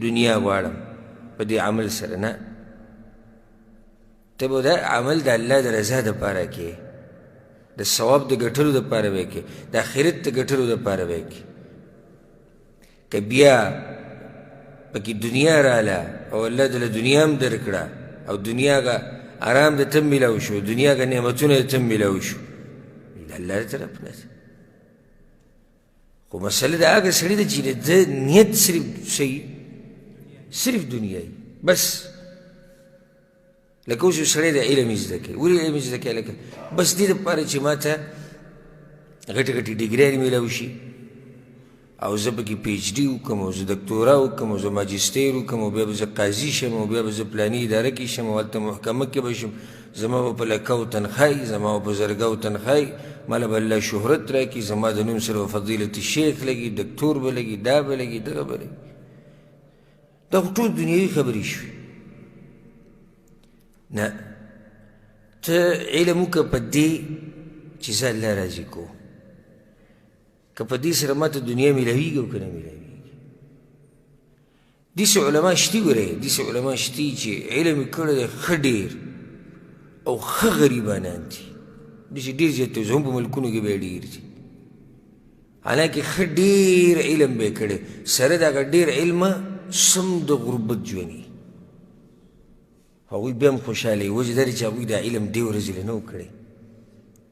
دنیا غواړم په دې عمل سره. نه، ته به دا عمل د الله د رضا دپاره کې، د ثواب د ګټلو دپاره به کې، د آخرت د ګټلو دپاره به کې. که بیا پکې دنیا راله او الله دله دنیا هم درکړه او دنیا هغه آرام د ته هم میلاو شو، دنیا هغه نعمتونه د ته هم میلاو شو، د الله د طرف نه ده. خو مسله د هغه سړي ده چې د ده نیت صرف صحیح صرف دنیا وي بس. لکه اوس یو سړی د علم زده کوي، ولې علم زده کوي؟ لکه بس دې دپاره چې ما ته غټې غټې ډګریانې میلاو شي او زه پکې پي ایچ ډي وکړم او زه دکتورا وکړم او زه ماجستیر وکړم او بیا به زه قاضي شم او بیا به زه پلاني اداره کې شم او هلته محکمه کې به شم، زما به په لکاو تنخوا وي، زما به په زرګاو تنخوا وي، ما له به الله شهرت راکړي، زما د نوم سره به فضیلت شیخ لګي، دکتور به لګي، دا به لګي، دغه به لګي. دا خو ټول دنیوي خبرې شوې. نه، ته علم وکړه په دې چې زه الله راضي کوم، که په دې سره ما ته دنیا میلاویږي او که نه میلاویږي. داسې علما شتي، ګورې داسې علما شتي چې علم یې کړی دی ښه ډېر او ښه غریبانان دي، داسې ډېر زیات دي، زموږ په ملکونو کې به یې ډېر دي، حالانکه ښه ډېر علم به یې کړی، سره د هغه ډېر علمه سم د غربت ژوند وي. هغوی بیا هم خوشحاله وي، وجه دا دی چې هغوی دا علم دې ورځې له نه و کړی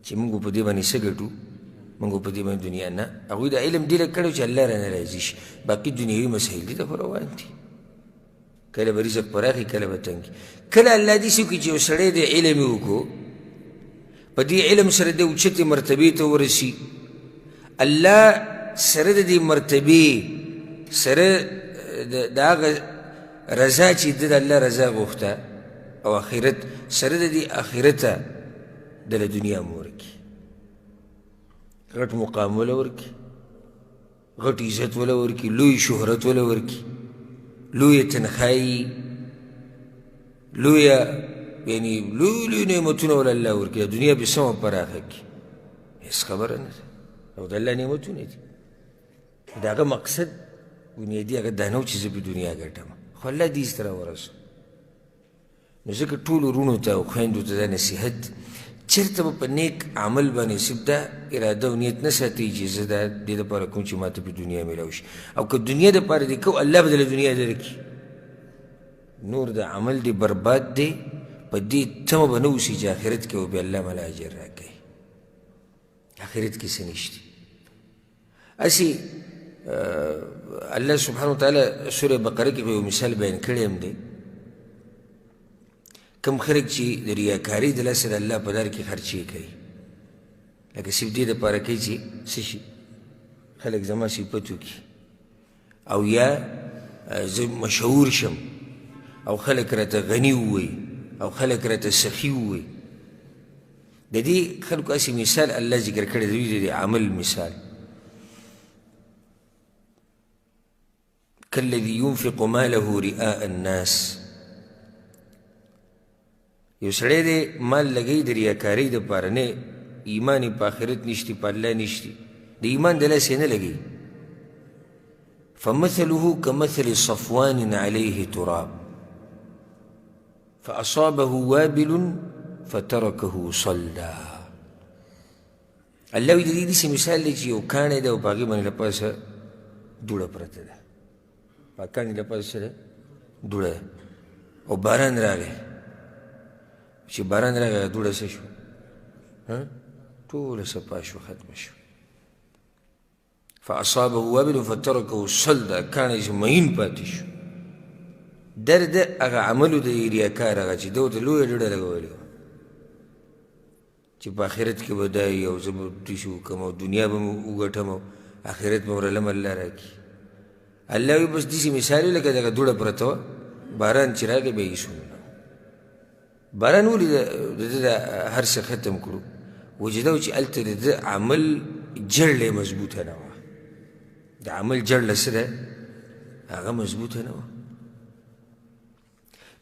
چې موږ په دې باندې څه ګټو، موږ په دې باندې دنیا نه. هغوی دا علم دې له کړی چې الله رانه راضي شي، باقي دنیوي مسایل دي ته خو روان دي، کله به رزق پراخي، کله به تنګ. کله الله داسې وکړي چې یو سړی دی علم یې وکړو، په دې علم سره دی اوچتې مرتبې ته ورسي، الله سره د دې مرتبې سره د هغه رضا چې ده د الله رضا غوښته او آخرت سره د دې آخرته د له دنیا هم ورکړي، غټ مقام وله ورکړي، غټ عزت وله ورکړي، لوی شهرت وله ورکړي، لویه تنخوا لویه یعنی لوی لوی نعمتونه وله الله ورکړي، دنیا پې سمه پراخه کړي، هېڅ خبره نه ده، او د الله نعمتونه دي. د هغه مقصد بنیادي هغه دا نه و چې زه په دنیا ګټم، خو الله دې ته راورسو. نو ځکه ټولو وروڼو ته او خویندو ته دا نصیحت، چېرته به په نیک عمل باندې صرف دا اراده او نیت نه ساتئ چې زه دا دې دپاره کوم چې ما ته په دنیا میلاو شي، او که دنیا دپاره دې کوو الله به درله دنیا درکړي. نور د عمل دې برباد دی، په دې تمه به نه اوسي چې آخرت کې به بیا الله ماله اجر راکوي. آخرت کې څه نشته. هسې الله سبحانه وتعالی سورة بقره کې خو یو مثال بیان کړی هم دی، کوم خلک چې د ریاکارۍ د لاسه د الله په لار کې خرچې کوي، لکه صرف دې دپاره کوي چې څه شي خلک زما صفت وکړي، او یا زه مشهور شم او خلک راته غني ووایي او خلک راته سخي ووایي. د دې خلکو هسې مثال الله ذکر کړی دی، د دې عمل مثال، کالذي ينفق ماله رئاء الناس. یو سړی دی مال لګوي د ریاکارۍ دپاره، نه ایمان یې په آخرت نشتي، په الله نشتي، د ایمان د لاسه یې نه لګوي. فمثله كمثل صفوان عليه تراب فأصابه وابل فتركه صلدا. الله وایي د دې داسې مثال دی چې یو کاڼی دی او په هغې باندې له پاسه دوړه پرته ده، په کاڼي له پاسه څه ده؟ دوړه ده، او باران راغی، چې باران راغی هغه دوړه څه شوه؟ ټوله صفا شوه، ختمه شوه. فأصابه وابل فتركه صلدا، کاڼی چې مهین پاتې شو. درد هغه عملو د ریاکار هغه چې ده ورته لویه ډډه لګولې وه چې په آخرت کې به دا وي او زه به داسې وکړم او دنیا به مې وګټم او آخرت به ورله الله راکړي. الله وایي بس داسې مثال وي لکه دغه دوړه پرته وه، باران چې راغی بیا یې سوم. باران ولې د ده د هر څه ختم کړو؟ وجه دا وه چې هلته د ده عمل جړله یې مضبوطه نه وه، د عمل جړله څه ده هغه مضبوطه نه وه.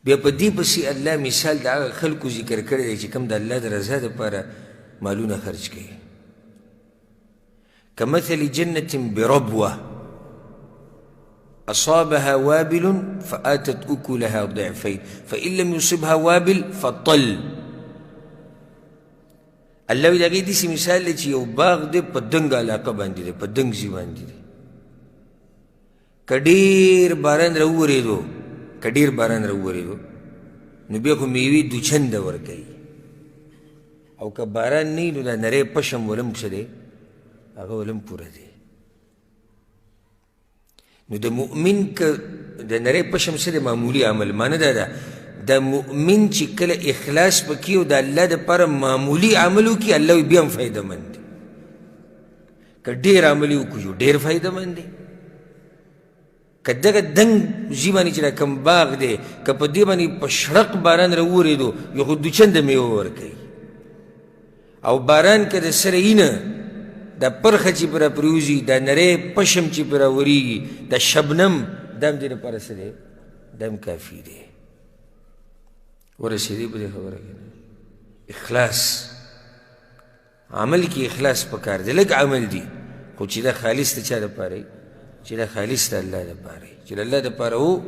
بیا په دې پسې الله مثال د هغه خلکو ذکر کړی دی چې کوم د الله د رضا دپاره مالونه خرج کوي، کمثل جنة بربوة. اصابها وابل فآتت اکلها ضعفین فإن لم يصبها وابل فطل. الله وی د هغې داسې مثال دی چې یو باغ دی په دنګه علاقه باندې دی، په دنګ ځای باندې دی، که ډېر باران راوورېدو، که ډېر باران راوورېدو نو بیا خو میوې دوچنده ورکوي، او که باران نه وي نو دا نری پشم ولم څه دی، هغه ولم پوره دی. نو د مؤمن که د نری پشم څه دی، معمولي عمل، معنی دا ده د مؤمن چې کله اخلاص پکې او د الله دپاره معمولي عمل وکړي، الله یې بیا هم فایده مند دی. که ډېر عمل یې وکړو ډېر فایده مند دی. که دغه دنګ ځای باندې چې دا کوم باغ دی، که په دې باندې په شړق باران راوورېدو یو خو دوچنده میوه ورکوي، او باران که د سره یي نه، دا پرخه چې پرې راپرېوځي، دا نری پشم چې پرې راورېږي، دا شبنم، دا هم دې لپاره څه دی، دا هم کافي دی. ورسېدې په دې خبره کې؟ اخلاص عمل کې اخلاص پکار دی، لږ عمل دی خو چې دا خالص د چا دپاره وي، چې دا خالص د الله دپاره وي، چې د الله دپاره و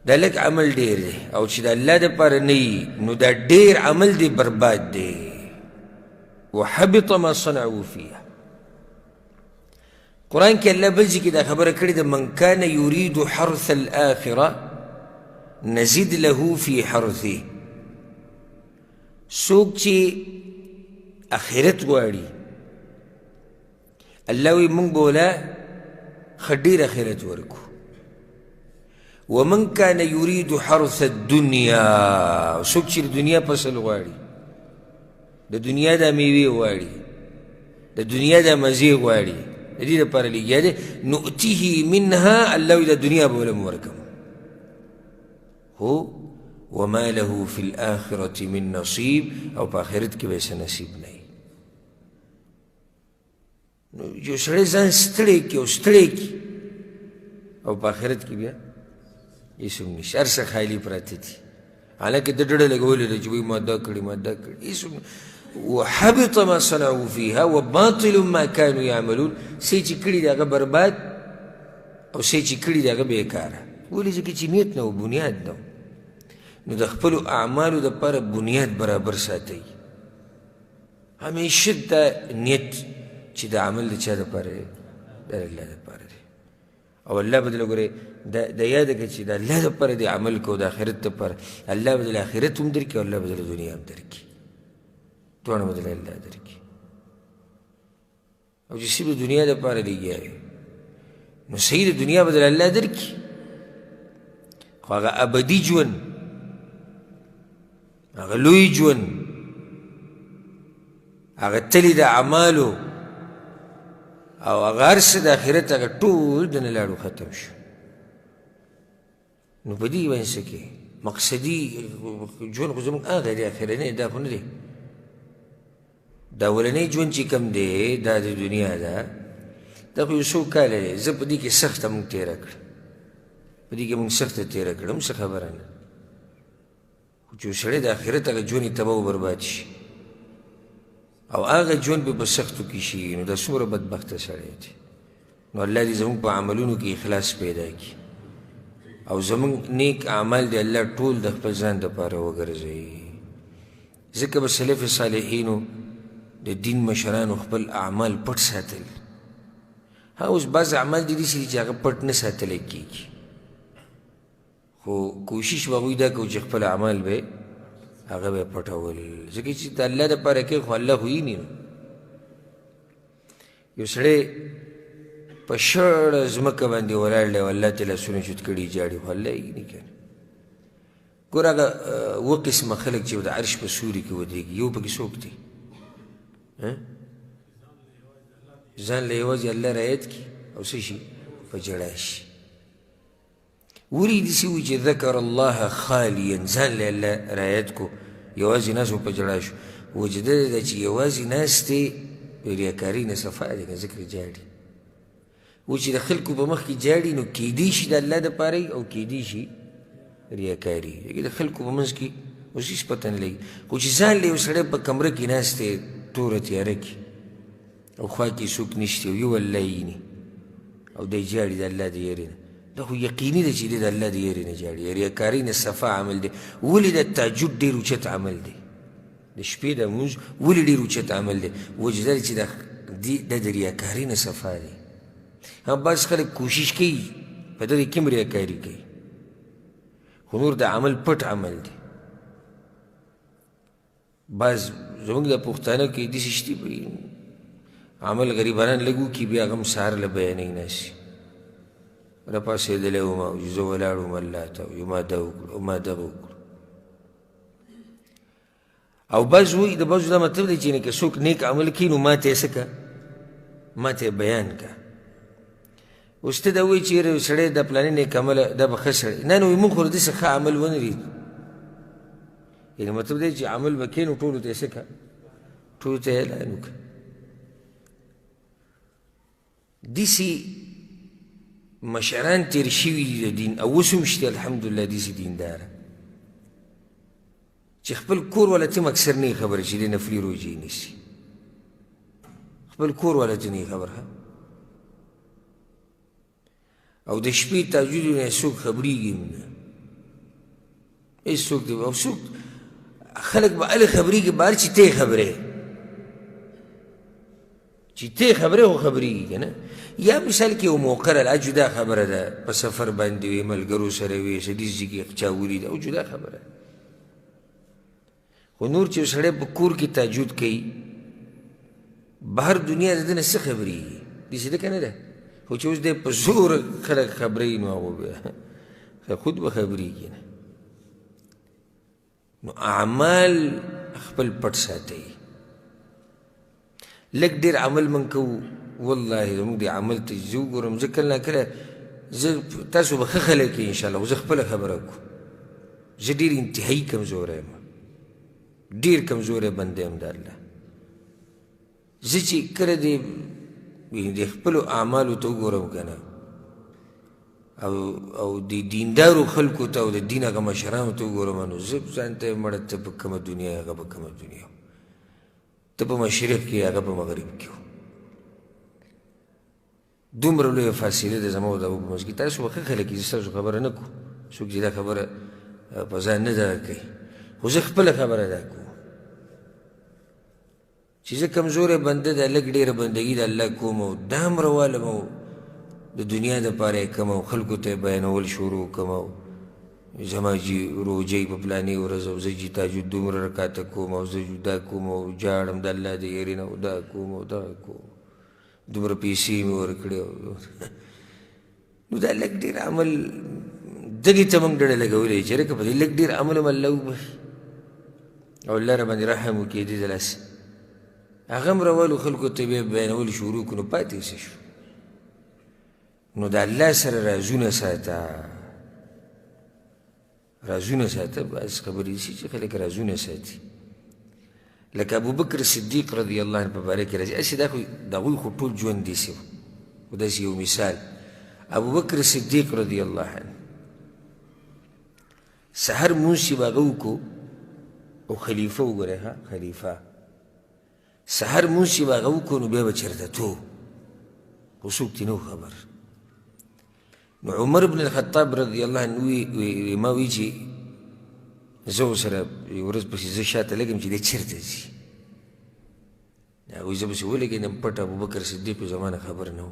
دا لږ عمل ډېر دی، او چې د الله دپاره نه وي نو دا ډېر عمل دی برباد دی. وحبط ما صنعوا فيها. قرآن کې الله بل ځای کې دا خبره کړې ده، من کان یرید حرث الآخرة نزد له فی حرثه. څوک چې آخرت غواړي، الله وایي موږ به ولا ښه ډېر آخرت ورکړو. ومن کان یرید حرث الدنیا، څوک چې د دنیا فصل غواړي، د دنیا دا میوې غواړي، د دنیا دا مزې غواړي، د دې لپاره لګیا دی، نؤتیه منها، الله وایي د دنیا به ولم ورکړم، خو وما له فی الآخرة من نصیب، او په آخرت کې به یې څه نصیب نه وي. نو یو سړی ځان ستړی کړي او ستړی کړي او په آخرت کې بیا هېڅ هم نشته، هر څه خالي پراته دي. حالانکه ده ډډه لګولې ده چې وایي ما دا کړي ما دا کړي، هېڅ هم. وحبط ما صنعوا فيها وباطل ما كانوا يعملون. څه چې کړي دي هغه برباد، او څه چې کړي دي هغه بېکاره. ولې؟ ځکه چې نیت نه و، بنیاد نه و. نو د خپلو اعمالو دپاره بنیاد برابر ساتئ، همیشه دا نیت چې دا عمل د چا دپاره دی، دا د الله دپاره دی. او الله به درله ګورې دا یاده کړه چې د الله دپاره دې عمل کوو، د آخرت دپاره، الله به درله آخرت هم درکړي او الله به درله دنیا هم درکړي، دواړه به درله الله درکړي. او چې صرف د دنیا دپاره لګیا وي نو صحیح د دنیا به درله الله درکړي، خو هغه ابدي ژوند، هغه لوی ژوند، هغه تلي د اعمالو او هغه هر څه د آخرت هغه ټول د نه لاړو ختم شو. نو په دې باندې څه کې مقصدي ژوند خو زموږ هغه دی، اخرنی دا خو نه دی. دا اولنی ژوند چې کوم دی دا د دنیا ده، دا خو یو څو کاله دی. زه په دې کې سخته موږ تېره کړه، په دې کې موږ سخته تېره کړه، هم څه خبره نه. خو چې یو سړی د آخرت هغه ژوند یې تباه و برباد شي او هغه ژوند به په سختو کې شي، نو دا څومره بدبخته سړی دی. نو الله دې زموږ په عملونو کې اخلاص پیدا کړي او زموږ نیک اعمال دې الله ټول د خپل ځان دپاره وګرځوي. ځکه به سلف صالحینو د دین مشرانو خپل اعمال پټ ساتل. ها اوس بعض اعمال دي داسې دي چې هغه پټ نه ساتلی کېږي، خو کوشش به هغوی دا کوي چې خپل اعمال به هغه به پټول، ځکه چې د الله دپاره کوي خو الله خو یې نه. یو سړی په شړه ځمکه باندې ولاړ دی او الله ته لاسونه چوت کړي ژاړي، خو الله یې نه کوي. ګوره هغه اووه قسمه خلک چې د عرش په سوري کې ودرېږي، یو پکې څوک دی؟ ځان له یوازې الله رعایت کړي او څه شي په ژړا شي. ولې داسې وي چې ذکر الله خالیا، ځان له الله رعایت کو، یوازې ناست په ژړا شو. وجه دا ده چې یوازې ناست دی ریاکاري نه صفا دی، ځکه ژاړي. و چې د خلکو په مخ کې ژاړي نو کیدی شي د الله دپاره وي او کیدی شي ریاکاري، ځکه د خلکو په منځ کې اوس هېڅ پته نه لګي. خو چې ځان له یو سړی په کمره کې ناست دی توره تیاره کې او خوا کې څوک نشته او یو الله یې ویني او دی ژاړي د الله د یرې نه، دا خو یقیني ده چې دی د الله د یرې نه ژاړي. ریاکاري نه صفا عمل دی. ولې د تهجد ډېر اوچت عمل دی؟ د شپې د لمونځ ولې ډېر اوچت عمل دی؟ وجه دا ده چې دا د ریاکاري نه صفا دی. هم بعض خلک کوشش کوي په دغې کې هم ریاکاري کوي، خو نور د عمل پټ عمل دی. بعض زموږ د پښتانه کې داسې شتي عمل غریبانان لږ وکړي، بیا هغه هم سهار له بیانوي ناست راپاڅېدلی وم او زه ولاړ وم الله ته، او ما دا وکړو او ما دغه وکړو. او بعض وایي د بعضو دا مطلب دی چې که څوک نیک عمل کوي نو ما ته یې څه که، ما ته یې بیان که. اوس ته دا وایي چې یاره یو سړی دا پلاني نیک عمل دا به ښه سړی، نه نو موږ خو داسې ښه عمل ونه لید. یعنې مطلب دی چې عمل به کوې نو ټولو ته یې څه که، ټولو ته یې اعلان وکړه. داسې مشران تېر شوي دي د دین، او اوس هم شته الحمدلله داسې دینداره چې خپل کور والا ته هم اکثر نه خبره چې دی نفلي روژې نیسي، خپل کور والا ته نه خبره. او د شپې تهجد نه څوک خبرېږي هم نه، هېڅوک دی. او څوک خلک به هلې خبرېږي بهر چې ته یې خبرې، چې ته یې خبرې خو خبرېږي که نه. یا مثال کې یو موقع راغله، جدا خبره ده، په سفر باندې وي، ملګرو سره وي، څه داسې کې چا ولیده، او جدا خبره ده. خو نور چې یو سړی په کور کې تهجد کوي، بهر دنیا د ده نه څه خبرېږي؟ داسې ده که نه ده؟ خو چې اوس دی په زور خلک خبروي نو هغو بیا خود به خبرېږي نه. نو اعمال خپل پټ ساتئ. لږ ډېر عمل موږ کوو، والله زموږ د عمل ته چې زه وګورم، زه کله ناکله زه تاسو به ښه خلک یئ انشاءالله، خو زه خپله خبره کوم، زه ډېر انتهایي کمزوری یم، ډېر کمزوری بنده یم د الله. زه چې کله د خپلو اعمالو ته وګورم که نه، او د دیندارو خلکو ته او د دین هغه مشرانو ته وګورم، نو زه ځان ته وایم، مړه ته په کومه دنیا، هغه په کومه دنیا، ته په مشرق کې، هغه په مغرب کې. دومره لویه فاصله ده زما او د هغو په منځ کې. تاسو به ښه خلک یئ، زه ستاسو خبره نه کوم، څوک چې دا خبره په ځان نه دغه کوي، خو زه خپله خبره دا کوم چې زه کمزوری بنده ده، لږ ډېره بندګي د الله کوم او دا هم روالم او د دنیا دپاره یې کوم او خلکو ته یې بیانول شروع کوم او زما جي روژه په پلانې ورځ او زه جي تهجد دومره رکاته کوم او زه دا کوم او ژاړم د الله د یرې نه او دا کوم او دا کوم، دومره پیسې مې ورکړې. نو دا لږ ډېر عمل دغې ته موږ ډډه لګولې چې لکه په دې لږ ډېر عمل هم الله وبخښي او الله را باندې رحم وکړي. دې د لاسه هغه هم راولو خلکو ته بیا بیانول شروع کړو، نو پاتې څه شو؟ نو د الله سره رازونه ساته، رازونه ساته. بعض خبرې دي چې خلک رازونه ساتي، لکه ابوبکر صدیق رضی الله عنه په باره کې راځي. هسې دا خو د هغوی خو ټول ژوند داسې و، خو داسې یو مثال، ابوبکر صدیق رضی الله عنه سهار لمونځ چې به هغه وکړو، او خلیفه وګورئ، ها خلیفه سهار لمونځ چې به هغه وکړو نو بیا به چېرته تلو، خو څوک ترې نه و خبر. نو عمر بن الخطاب رضی الله عنه وی ما وی چې زه ورسره یوه ورځ پسې زه شاته لګم چې دی چېرته ځي. هغوی زه پسې ولګېدم پټ، ابوبکر صدیق زما نه خبر نه و.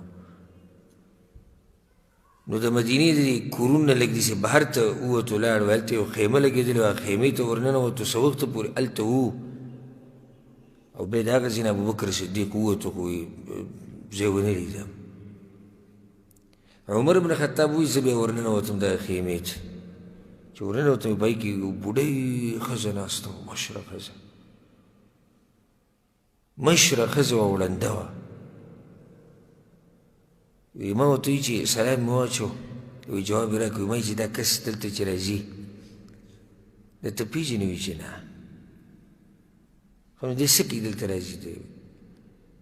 نو د مدینې د دې کورونو نه لږ داسې بهر ته ووتو، لاړو، هلته یو خیمه لګېدلې وه، خیمې ته ورننوتو، څه وخته پورې هلته وو. او بیا د هغه ځای نه ابوبکر صدیق ووتو، خو زه یې ونه لیدم. عمر بن خطاب وایي زه بیا ورننوتم دغه خیمې ته، چې ورننوتم په هغې کې یو بوډۍ ښځه ناسته وه، مشره ښځه، مشره ښځه وه، وړنده وه. وایي ما ورته وویل چې سلام مې واچو، وایي جواب یې راکړ. وایي ما چې دا کس دلته چې راځي دا ته پېژنې؟ وایي چې نه. خو نو دی څه کوي دلته راځي؟ دی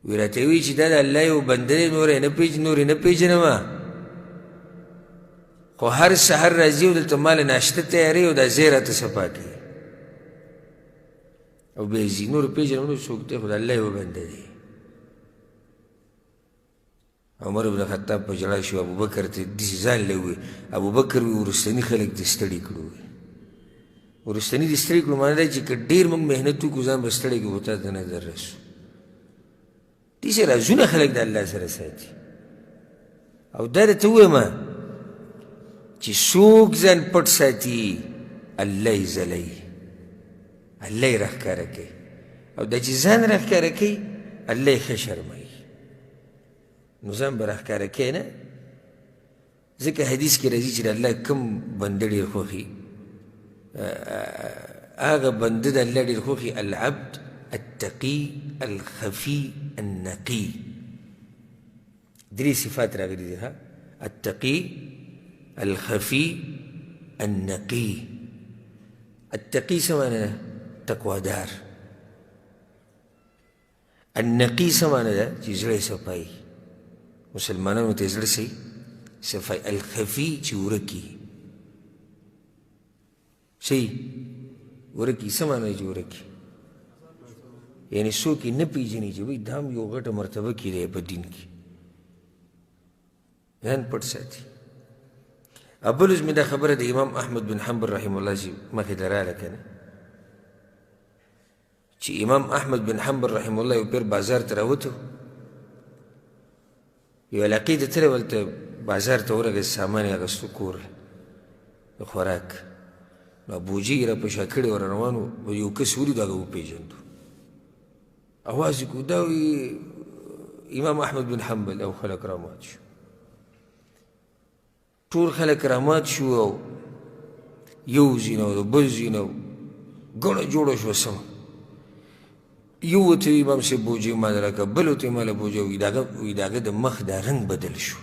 وایي راته یې وویل چې دا د الله یو بنده دی، نور یې نه پېژنم، نور یې نه پېژنم، خو هر سهار راځي او دلته ما له ناشته تیاروي او دا ځای راته صفا کوي او بیا ځي. نور پېژنم نو څوک دی، خو د الله یو بنده دی. عمر بن خطاب په ژړا شو، ابوبکر ته داسې ځان له وویل، ابوبکر وي وروستني خلک دې ستړي کړو. وروستني دې ستړي کړو معنی دا چې که ډېر موږ محنت وکړو ځان به ستړی کړو، خو تا ته نه در رسو. داسې رازونه خلک د الله سره ساتي. او دا درته ووایم چې څوک ځان پټ ساتي الله یې ځلوي، الله یې راښکاره کوي، او دا چې ځان راښکاره کوي الله یې ښه شرموي. نو ځان به راښکاره کوي نه، ځکه حدیث کې راځي چې د الله کوم بنده ډېر خوښي، هغه بنده د الله ډېر خوښي، العبد التقي الخفي النقي. درې صفات راغلي دي، ها، التقي الخفي النقي. التقي څه معنی ده؟ تقوادار. النقي څه معنی ده؟ چې زړه یې صفایي، مسلمانانو ته یې زړه څه صفایي. الخفي چې ورکي، څه ورکي، څه معنی چې ورکي؟ یعنې څوک یې نه پېژني چې وایي دا هم یو غټه مرتبه کې دی په دین کې، ځان پټ ساتي. بل اوس مې دا خبره د امام احمد بن حنبل رحمه الله چې مخې ته راغله که نه، چې امام احمد بن حنبل رحمه الله یو پیر بازار ته راوتو، یو علاقې ته تللی، هلته بازار ته ورغی، سامان یې اخیستو کور د خوراک، نو بوجۍ یې را په شا کړې وه، را روان و، یو کس ولید، هغه وپېژندو، اواز یې کړو، دا وایي امام احمد بن حنبل. او خلک رامات شو، ټول خلک رامات شو، او یو ځای نه او بل ځای نه ګڼه جوړه شوه سمه. یو ورته وایي امام صاحب بوجۍ ماله راکړه، بل ورته وایي ماله بوجۍ، وایي د هغه د مخ دا رنګ بدل شو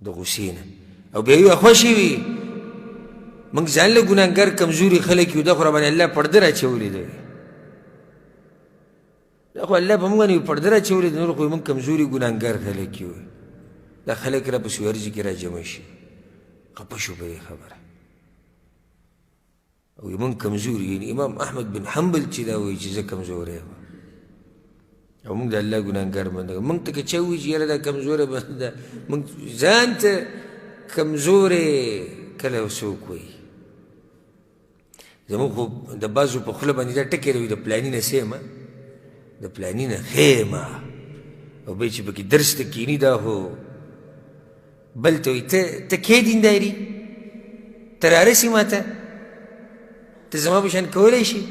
د غصې نه، او بیا یې خوښي وي. موږ ځان له ګناهګار کمزوري خلک یو، دا خو راباندې الله پرده راچولې ده، دا خو الله په موږ باندې پرده راچولې ده، نور خو موږ کمزوري ګناهګار خلک یو. دا خلک را پسې ورځي کې راجمع شي، خفه شو په دې خبره، او موږ کمزوري. یعنې امام احمد بن حنبل چې دا وایي چې زه کمزوری یم او موږ د الله ګناهګار بنده، موږ ته که چا ووایي چې یاره دا کمزوری بنده، موږ ځان ته کمزوری کله څوک وایي. زموږ خو د بعضو په خوله باندې دا ټکی راوي، د پلاني نه څه یم، د پلاني نه ښه یم، او بیا چې پکې درس ته کښېني دا خو بل ته وایي ته کې دینداري، ته رارسي ما ته، ته زما په شان کولی شي.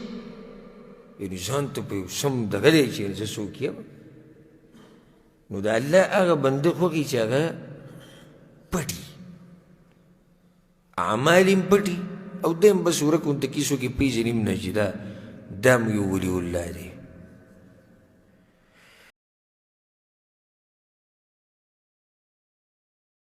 یعنې ځان ته په یو سم دغه دی چې زه څوک یم. نو د الله هغه بنده خوښي چې هغه پټي، اعمال یې پټي، او دی هم بس ورک غونته کي څوک یې پېژني هم نه چې دا هم یو ولي الله دی.